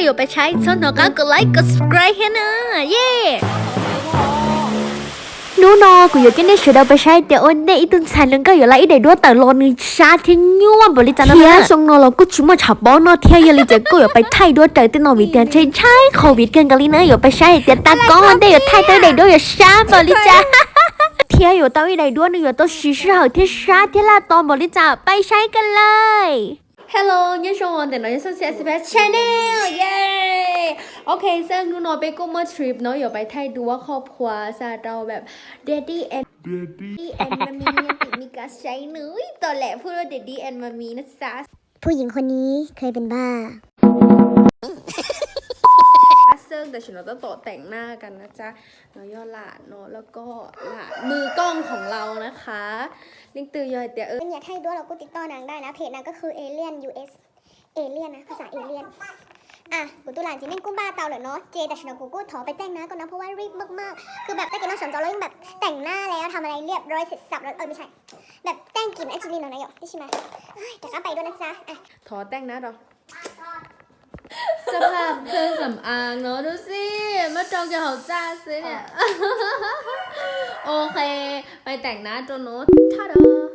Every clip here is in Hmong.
Yuav pais saib txhob hnov qab kom like kom subscribe thiab na. Ye. Hnub no kuv yuav coj nej sawv daws pais saib tias ua ntej ib tug ntxhais hluas nkauj yuav lawv ib daim duab tawm los nws sab thiab nyuaj npaum li cas no. Thiab xyoo no los kuj tsis muaj tshav pob no thiab, yog li ces kuj yuav pais thaij duab raws tej no vim tias ntshai ntshai qhov vim tias nkaus li na yuav pais saib hais tias tag koj ua ntej yuav thaij tau ib daim duab yuav sab npaum li cas thiab yuav tau ib daim duab nws yuav tau siv sij hawm thiab sab thiab laj to npaum li cas, pais saib kiag lawm. Hello, nyob zoo, ntawm no yog Xyooj Xia Xpah Channel, yeah. Ok, xwb hnub no peb kuj muaj trip no yuav pais thaij duab kho phua xa rauแบบ daddy and daddy and mommy ยังติดมีการใช้ nws ตอแหลพูดว่า daddy and mommy นะจ๊ะ ผู้หญิงคนนี้เคยเป็นบ้า Xwb tam sim no tab tom แต่งหน้ากันนะจ๊ะ no yog lam no แล้วก็ lam มือกล้องของเรานะคะ leej twg yog hais tias nyiam thaij duab los kuj ติดต่อ nws ได้นะ เพจ nws ก็คือ Alien US Alien นะ ภาษา Alien อ่ะ kuv tus lam txiv neej kuj npaj tau lawm no ces tam sim no kuv kuj thov ไปแต่งหน้าก่อนนะ เพราะว่ารีบมากๆ คือแบบ tag kis no sawv ntxov los yeejแบบ แต่งหน้าแล้ว ทำอะไรเรียบร้อยเสร็จสับแล้ว เออ ไม่ใช่ แบบแกล้งกิน actually นะ nyob ใช่ไหม เดี๋ยวก็ไปด้วยนะจ๊ะ อ่ะ ถอดแต่งหน้าก่อน สภาพเครื่องสำอางเนอะ ดูสิ มาจองกับเขาจ้าซื้อเนี่ย โอเค ไปแต่งหน้าตัวโน้ต ท่าเดิม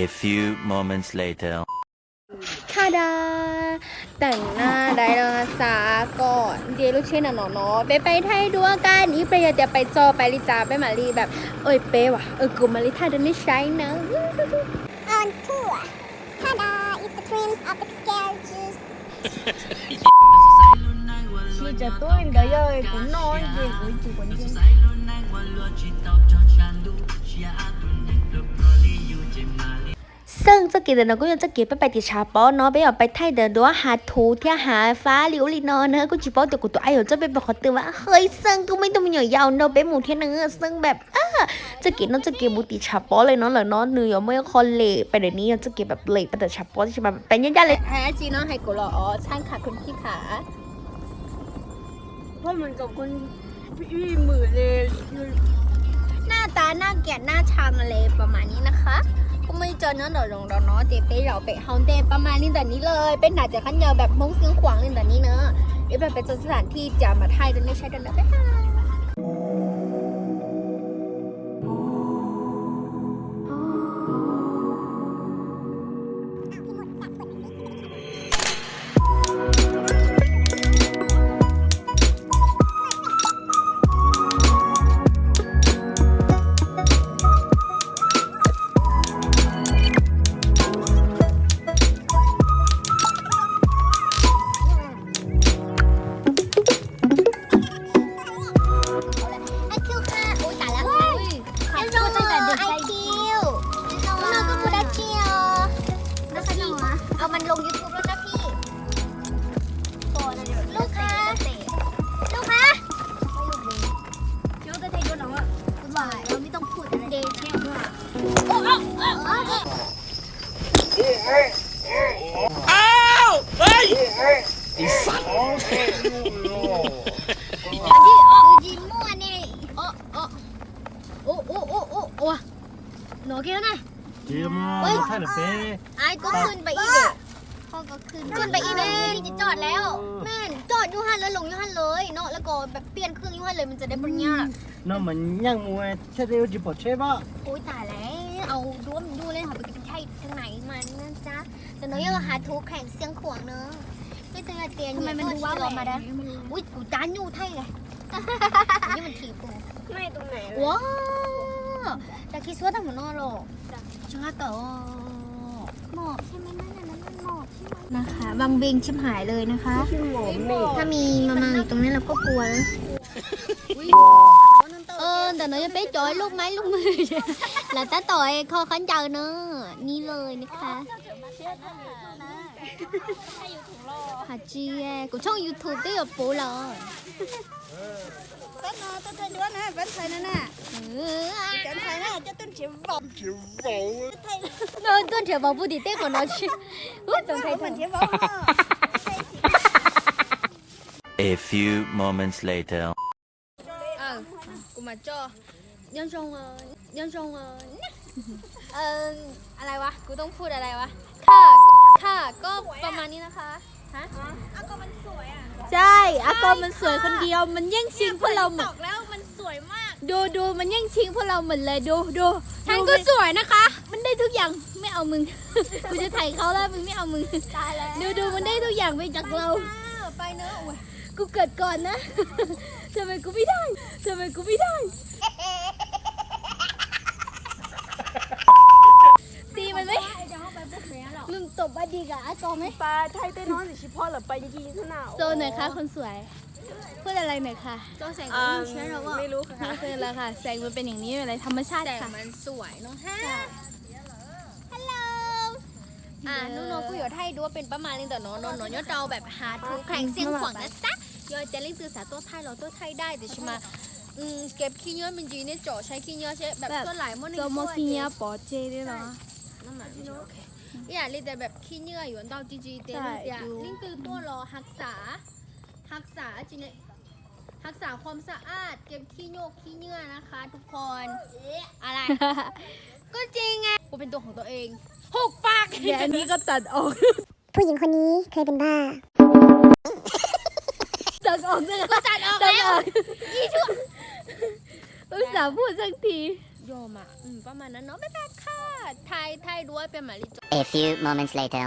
A few moments later. ท่าดา แต่งหน้าได้แล้วนะจ๊ะ ก็เดี๋ยวลูกเช่นน่ะเนาะ เนาะ ไปไปไทยด้วยกัน อีเปย์เดี๋ยวไปจอไปลิจ้า ไปมาลีแบบ เอ้ย เป๊ะว่ะ เออ กูมาลีท่าเดินไม่ใช่นะ On tour. Tada is the dreams of the scarecrows. Tsis txawm tuaj li ntawd, yog kuv noj ces kuv tsis quav ntsej. Xeej, txoj kev ntawm no kuj yog txoj kev peb pais tim tshav pob no, peb yuav pais thaij ntawm duab hav thuv thiab hav fab li ub li no na, kuj tsis paub tias kuv tus aim yuav coj peb pais qhov twg mas. Hơi, Xeej, kuj muaj ib tug me nyuam yaus nrog peb mus thiab na. Xeej แบบ txoj kev no txoj kev mus tim tshav pob li no lawm no nws yuav muaj ib qho lem pais ntawm no, yog txoj kev แบบ lem pais ntawm tshav pob, tab sis mas pais ncaj ncaj li. Hais dab tsi no hais kuv los os, ท่านค่ะ คุณพี่ขา พวกมันสองคนพี่หมื่นเลย หน้าตาน่าเกลียดน่าชังอะไรประมาณนี้นะคะ ก็ไม่เจอเนื้อหน่อยลงดอกเนาะ เจ๊เป้เหล่าเปะเฮาเต้ประมาณนี้แบบนี้เลย เป็นหนาจากขั้นยาวแบบม้งซิงขวางเลยแบบนี้เนอะ เดี๋ยวแบบไปเจอสถานที่จะมาถ่ายกันไม่ใช่กันแล้ว บ๊ายบาย ไอคิวค่ะ อุ๊ย ตายแล้ว เฮ้ย เฮ้ย ไอคิว น้องก็พูดได้เจียว ดูสิ เอามันลง YouTube แล้วนะพี่ ลูกค้า ลูกค้า เดี๋ยวจะเทโดนน้องอ่ะ คุณว่าเราไม่ต้องพูดอะไร เดทเนี่ย อ้าว เฮ้ย ไอ้สัตว์ ดีมั่วเนี่ย โอ้ โอ้ โอ้ โอ้ โอ้ โอ้ หนอแก้วนะ เฮ้ย ใช่เหรอเป๊ะ ไอ้ก็ขึ้นไปอีกดิ พ่อก็ขึ้น ขึ้นไปอีกแม่ นี่จะจอดแล้ว แม่น จอดอยู่หั่นเลย ลงอยู่หั่นเลยเนาะ แล้วก็แบบเปลี่ยนเครื่องอยู่หั่นเลย มันจะได้บ่ยาก น้องมันย่างมวย ใช่ได้ว่าจะปลอดเชฟป่ะ โอ๊ย ตายแล้ว เอาด้วมดูเลยค่ะ ไปกินไทยทางไหนมานี่นะจ๊ะ แต่น้องยังหาถูกแข่งเชียงขวางเนอะ ไม่เจอเตียน ทำไมมันดูว้าวแหว่ง มาได้ อุ๊ย กูจ้าอยู่ไทยไง นี่มันถีบกู ไม่ตรงไหนเลย ว้าว แต่คิดว่าทำหมดนอกหรอก จ้ะ ฉันก็ต่อ หมอกใช่ไหมนั่นน่ะ นั่นมันหมอกใช่ไหม นะคะ วังเวงชิบหายเลยนะคะ ไม่ใช่หมอก ถ้ามีมามาอยู่ตรงนี้เราก็กลัวนะ เออ แต่น้องยังไปจ่อยลูกไม้ลูกมือ แล้วตาต่อยคอขันเจอเนอะ นี่เลยนะคะ Hais tsis, kuv tshooj YouTube twb yuav puv lawm. Peb no tuaj thaij duab na, peb ntxhais no na. Cov ntxhais na, coj tuaj nrhiav vauv. No tuaj nrhiav vauv puag tim tej qhov no tsis. Ub, txaus ntshai. A few moments later. Kuv mam tso. Nyob zoo, nyob zoo.อะไรวะ กูต้องพูดอะไรวะ ค่ะ ค่ะ ก็ประมาณนี้นะคะ ฮะ ใช่ อากรมันสวยคนเดียว มันแย่งชิงพวกเราหมด ดู ดู มันแย่งชิงพวกเราหมดเลย ดู ดู ฉันก็สวยนะคะ มันได้ทุกอย่าง ไม่เอามึง กูจะถ่ายเขาแล้ว มึงไม่เอามึง ดู ดู มันได้ทุกอย่างไปจากเรา ไปเนอะ กูเกิดก่อนนะ ทำไมกูไม่ได้ ทำไมกูไม่ได้ ตีมันไหม มึงตบอดีกับอากรไหม ปาไทยเต้นน้องสิชิพอลหรือไปยิงขนาด โซหน่อยค่ะคนสวย พูดอะไรหน่อยค่ะ ไม่รู้ค่ะ โอเคแล้วค่ะ แสงมันเป็นอย่างนี้ ไม่เป็นไร ธรรมชาติค่ะ แต่มันสวยเนาะ Hello. Hnub no kuj yuav thaij duab pem pab mas li ntawm no, no nyob rau pem Hà Thu Khang Xiêng Khuang na sab. Yog tias leej twg xav tuaj thaij los tuaj thaij dai, tiam sis mas kev khib nywb me ntsis nej tsom saib khib nywb seb pem tuaj lais muaj neeg tuaj pov tseg li los. Ib yam li tias pem khib nywb yuav ntau ci ci tes li tias leej twg tuaj los รักษา รักษาความสะอาด เก็บขี้โยกขี้เยื่อนะคะทุกคน อะไร ก็จริงไง กูเป็นตัวของตัวเอง หุบปาก เดี๋ยวอันนี้ก็ตัดออก ผู้หญิงคนนี้เคยเป็นบ้า ตัดออกเลย กูตัดออกแล้ว ตัดออก อีชั่ว อุตส่าห์พูดสักที ยอมอ่ะ อืม ประมาณนั้นเนาะ บ๊ายบายค่ะ ไทย ไทยด้วย เป็นหมายลิจ A few moments later.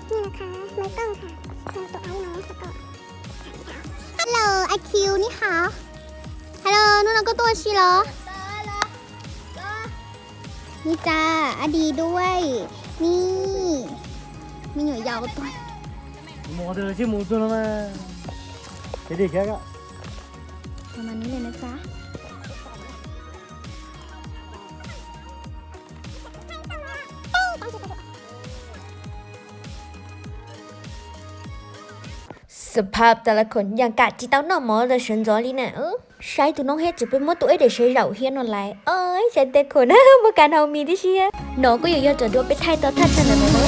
นี่นะคะไม้กล้องค่ะ เราตัวไอ้น้องสะกด Hello ไอคิว นี่ค่ะ Hello นู่นเราก็ตัวชีเหรอ นี่จ้า อดีด้วย นี่ มีหนวดยาวตัว หมอเธอชื่อหมูตัวนั้นมาเดี๋ยวดิแค่ก็ ประมาณนี้เลยนะจ๊ะ สภาพแต่ละคนยังกะจะเต้านอกหมอเลยเฉินจ๋อลีน่ะ เออ ใช้ตูน้องเฮ็ดจะไปมดตัวเอ้ยเดี๋ยวใช้เหล่าเฮียนออนไลน์ เอ้ย ใช้เต็มคน เมื่อการเฮามีที่เชียร์ น้องก็อยู่ยอดจอดดวงไปไทยต่อท่าเธอหน่อยนะ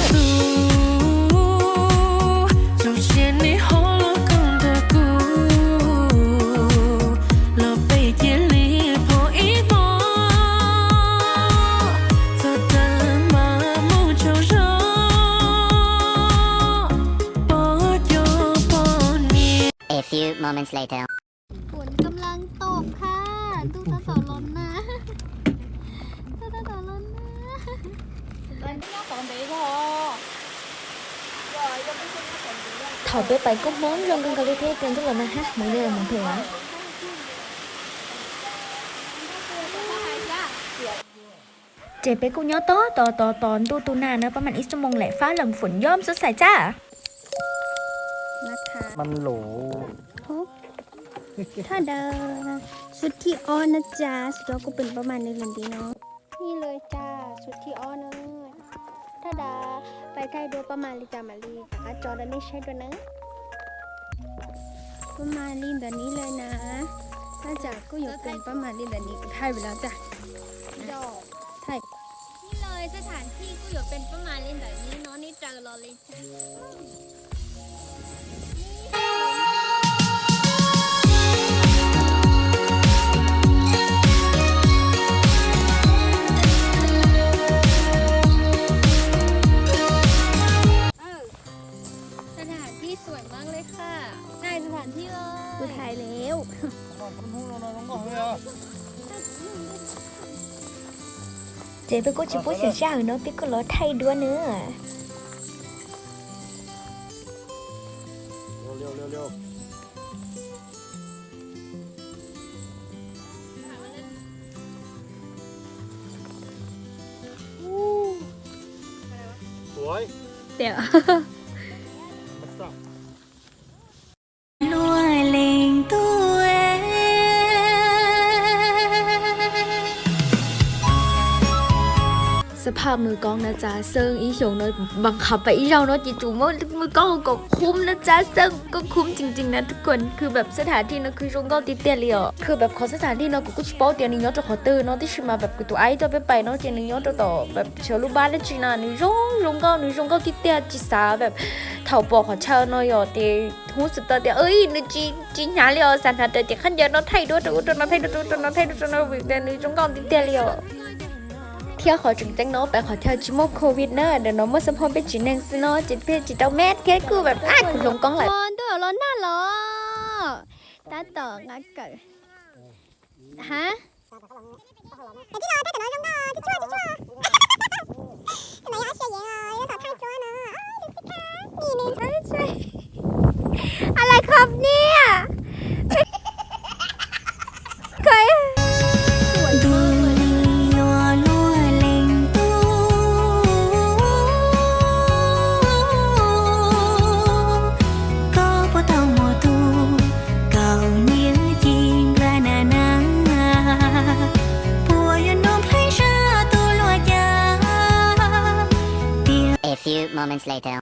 A few moments later. ฝนกำลังตกค่ะ ตู้ตั้งต่อร้อนนะ ตู้ตั้งต่อร้อนนะ Thaum peb pais kub hmoov zoo kawg nkaus li thiab, tias ntuj los nag hab hmoov li los mus thum av. Ces peb kuj nyob tos tos tos tos ntuj tu nag na, pab mam ib xuab moos lawm fab lees foom yom xub xais tsab. มันหรู Thaj dawb ชุดที่อ้อนนะจ๊ะ สุดยอดก็เป็นประมาณนี้เลยดีเนาะ นี่เลยจ้า ชุดที่อ้อนเนอะ ถ้าดาไปได้ด้วยประมาณลิตรมาลีแต่ก็จอดได้ไม่ใช่ด้วยนะ ประมาณลิตรแบบนี้เลยนะ น่าจะก็อยู่เป็นประมาณลิตรแบบนี้ถ่ายไปแล้วจ้ะ ถ่าย นี่เลยสถานที่ก็อยู่เป็นประมาณลิตรแบบนี้เนาะ นี่เจอเราเลย สถานที่สวยมากเลยค่ะ ถ่ายสถานที่เลย กูถ่ายแล้ว Ces peb kuj tsis pub xyem sab hwm no, peb kuj los thaij duab na. Tha mus koob na txav xeeb ib xyoos no, mas qhov peb ib zaug no ces tsum muab mus koob kom khum na txav xeeb, koob khum tseeb tseeb na tus kuam. Khwv peb xab tham thij no khwv zoo nkauj tiag tiag li os. Khwv peb qhov xab tham thij no kuv kuj tsis paub tias nws nyob rau qhov twg no, tab sis mas peb kuv tus aib coj peb pais no ces nws nyob rau tom peb chaw lub npab dab tsi na, nws zoo zoo nkauj, nws zoo nkauj tiag tiag tsis xav peb. Thaum pom qhov chaw no yom ces hnov xwm tau tias nws tsis hnyav li os, xav hnav raws ces qhov ncauj no thaij duab rau ub rau no, thaij duab rau ub rau no, thaij duab rau no vim tias nws zoo nkauj tiag tiag li os. Thiab qhov tseem ceeb no peb qhov chaw tsis muaj covid na, ntawm no muaj xab phoj peb tsis neeg xwb no ces peb tsis tau me thiab kuj peb kuj hloov koob lawm. Ntuj los nag los. Tab tom nqa kawm. Ha? I like khov niam. Ntuj yuav luag leej tub, koj puas tau mus tu kaum niam ci npla na na, puas yuav nug nplhaib sab tus luag cas tiag.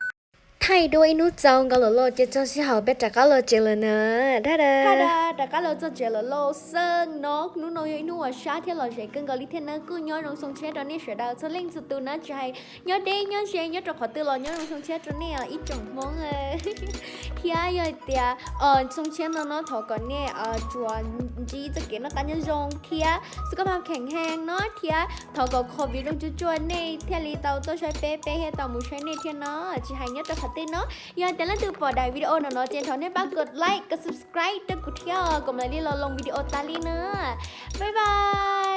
Thaij duab ib hnub txaus nkaus lawm los ces txog sij hawm peb rov qab los tsev lawm na. Thaj da, rov qab los txog tsev lawm lauj. Xeeb no hnub no yog ib hnub uas sab thiab lom zem kawg nkaus li thiab na. Kuj nyob zoo xyoo tshiab rau nej sawv daws txhua leej txhua tus na, tsis hais nyob deb nyob ze nyob rau qhov twg los nyob zoo xyoo tshiab rau nej ib tsoom Hmoob. Thiab yog hais tias xyoo tshiab no no thov kom nej tsuas ntsib txoj kev noj qab nyob zoo thiab xub koj pab kheem heev no thiab thov kom covid zoo tsuag tsuag nej thiaj li tau tuaj saib peb, peb thiaj tau mus saib nej thiab no, tsis hais nyob rau qhov twg no. Yog tias leej twg pom daim video no no ces thov nej pab kov like kov subscribe rau kuv thiab kom mam li los loo video tas li na. Bye bye.